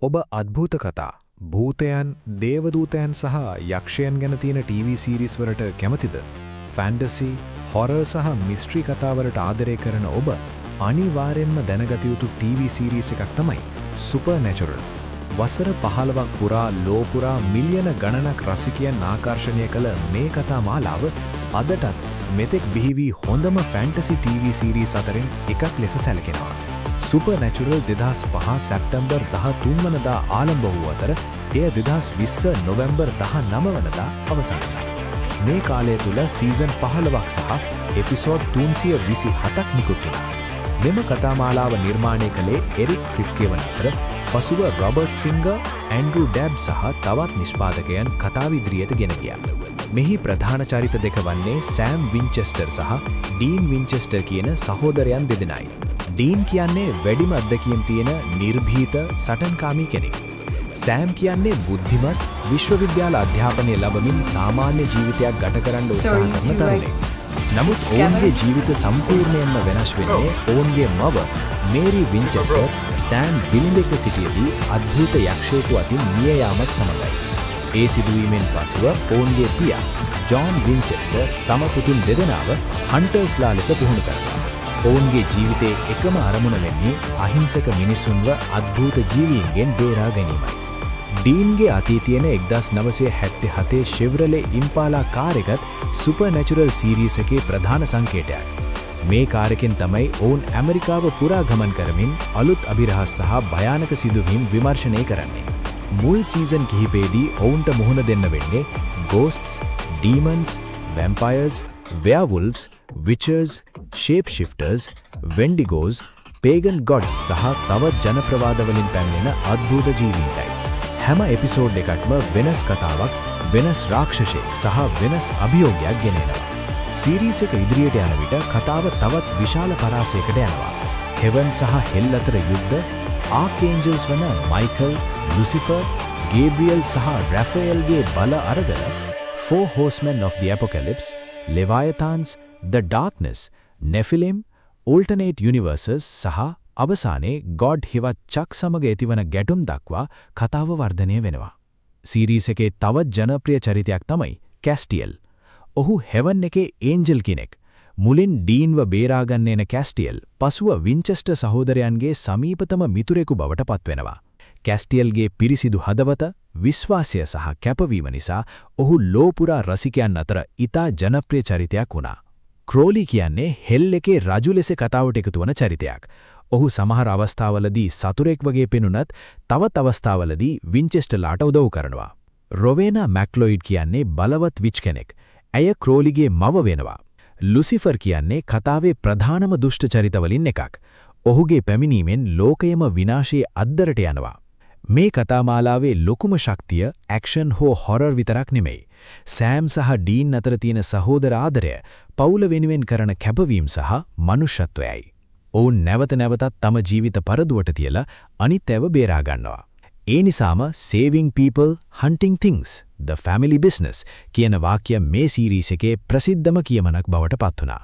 ඔබ අద్භූත කතා, භූතයන්, දේවදූතයන් සහ යක්ෂයන් ගැන තියෙන ටීවී සීරීස් වලට කැමතිද? ෆැන්ටසි, හොරර් සහ මිස්ට්‍රි කතා වලට ආදරය කරන ඔබ අනිවාර්යෙන්ම දැනගත යුතු ටීවී සීරීස් එකක් තමයි සුපර්නැචරල්. වසර 15ක් පුරා ලෝ පුරා මිලියන ගණනක් රසිකයන් ආකර්ෂණය කළ මේ කතා මාලාව අදටත් මෙතෙක් බිහි වී හොඳම ෆැන්ටසි ටීවී සීරීස් අතරින් එකක් ලෙස සැලකෙනවා. සුපර්නැචරල් 2005 සැප්තැම්බර් 13 වනදා ආරම්භ වූ අතර එය 2020 නොවැම්බර් 19 වනදා අවසන් වුණා. මේ කාලය තුල සීසන් 15ක් සහ එපිසෝඩ් 327ක් නිකුත් වුණා. මෙම කතා මාලාව නිර්මාණය කළේ එරික් ක්‍රිප්කේ වන අතර පසුව රොබර්ට් සිංගර්, ඇන්ඩ්‍රු ඩැබ් සහ තවත් නිෂ්පාදකයන් කතාව ඉදිරියට ගෙන ගියා. මෙහි ප්‍රධාන චරිත දෙක වන්නේ සෑම් වින්චෙස්ටර් සහ ඩීන් වින්චෙස්ටර් කියන සහෝදරයන් දෙදෙනයි. ඩීන් කියන්නේ වැඩිම අත්දැකීම් තියෙන නිර්භීත සටන්කාමී කෙනෙක්. සෑම් කියන්නේ බුද්ධිමත්, විශ්වවිද්‍යාල අධ්‍යාපනය ලබමින් සාමාන්‍ය ජීවිතයක් ගත කරන්න උත්සාහ කරන තරුණයෙක්. නමුත් ඔවුන්ගේ ජීවිත සම්පූර්ණයෙන්ම වෙනස් වෙන්නේ ඔවුන්ගේ මව මේරි වින්චෙස්ටර් සෑම් බිලිඳෙක්ව සිටියදී අද්භූත යක්ෂයෙකු අතින් මිය යාමත් සමගයි. ඒ සිදුවීමෙන් පසුව ඔවුන්ගේ පියා ජෝන් වින්චෙස්ටර් තම පුතුන් දෙදෙනාව හන්ටර්ස්ලා ලෙස පුහුණු කරනවා. ඔවුන්ගේ ජීවිතයේ එකම අරමුණ වෙන්නේ අහිංසක මිනිසුන්ව අද්භූත ජීවීන්ගෙන් බේරා ගැනීමයි. ඩීන්ගේ අතේ තියෙන 1977 ෂෙව්රලේ ඉම්පාලා කාර් එකත් සුපර්නැචරල් සීරීස් එකේ ප්‍රධාන සංකේතයක්. මේ කාර් එකෙන් තමයි ඔවුන් ඇමරිකාව පුරා ගමන් කරමින් අලුත් අභිරහස් සහ භයානක සිදුවීම් විමර්ශනය කරන්නේ. මුල් සීසන් කිහිපයේදී ඔවුන්ට මුහුණ දෙන්න වෙන්නේ ගෝස්ට්ස්, ඩීමන්ස්, වැම්පයර්ස්, වෙයාවුල්ව්ස්, විචර්ස්, ෂේප් ෂිෆ්ටර්ස්, වෙන්ඩිගෝස්, පේගන් ගොඩ්ස් සහ තවත් ජනප්‍රවාද වලින් පැමිණෙන අද්භූත ජීවීන්ටයි. හැම එපිසෝඩ් එකක්ම වෙනස් කතාවක්, වෙනස් රාක්ෂසයෙක් සහ වෙනස් අභියෝගයක් ගෙන එනවා. සීරීස් එක ඉදිරියට යන විට කතාව තවත් විශාල පරාසයකට යනවා. හෙවන් සහ හෙල් අතර යුද්ධ, ආර්කේන්ජල්ස් වන මයිකල්, ලුසිෆර්, ගේබ්‍රියල් සහ රැෆේල්ගේ බල අරගල, Four Horsemen of the Apocalypse, Leviathans, The Darkness, Nephilim, Alternate Universes සහ අවසානයේ ගොඩ් හෙවත් චක් සමග ඇතිවන ගැටුම් දක්වා කතාව වර්ධනය වෙනවා. සීරීස් එකේ තවත් ජනප්‍රිය චරිතයක් තමයි කැස්ටියල්. ඔහු හෙවන් එකේ ඒන්ජල් කෙනෙක්. මුලින් ඩීන්ව බේරාගන්න එන කැස්ටියල් පසුව වින්චෙස්ටර් සහෝදරයන්ගේ සමීපතම මිතුරෙකු බවට පත්වෙනවා. කැස්ටියල්ගේ පිරිසිදු හදවත, විශ්වාසය සහ කැපවීම නිසා ඔහු ලෝ පුරා රසිකයන් අතර ඉතා ජනප්‍රිය චරිතයක් වුණා. ක්‍රෝලි කියන්නේ හෙල් එකේ රජු ලෙස කතාවට එකතු වන චරිතයක්. ඔහු සමහර අවස්ථාවලදී සතුරෙක් වගේ පෙනුනත් තවත් අවස්ථාවලදී වින්චෙස්ටර්ලාට උදව් කරනවා. රොවේනා මැක්ලොයිඩ් කියන්නේ බලවත් which කෙනෙක්. ඇය ක්‍රෝලිගේ මව වෙනවා. ලුසිෆර් කියන්නේ කතාවේ ප්‍රධානම දුෂ්ට චරිතවලින් එකක්. ඔහුගේ පැමිණීමෙන් ලෝකයම විනාශයේ අද්දරට යනවා. මේ කතා මාලාවේ ලොකුම ශක්තිය ඇක්ෂන් හෝ හොරර් විතරක් නෙමෙයි. සෑම් සහ ඩීන් අතර තියෙන සහෝදර ආදරය, පවුල වෙනුවෙන් කරන කැපවීම සහ මනුෂ්‍යත්වයයි. ඔවුන් නැවත නැවතත් තම ජීවිත පරදුවට තියලා අනිත් අයව බේරා ගන්නවා. ඒ නිසාම "Saving people, hunting things, the family business" කියන වාක්‍ය මේ සීරීස් එකේ ප්‍රසිද්ධම කියමනක් බවට පත් වුණා.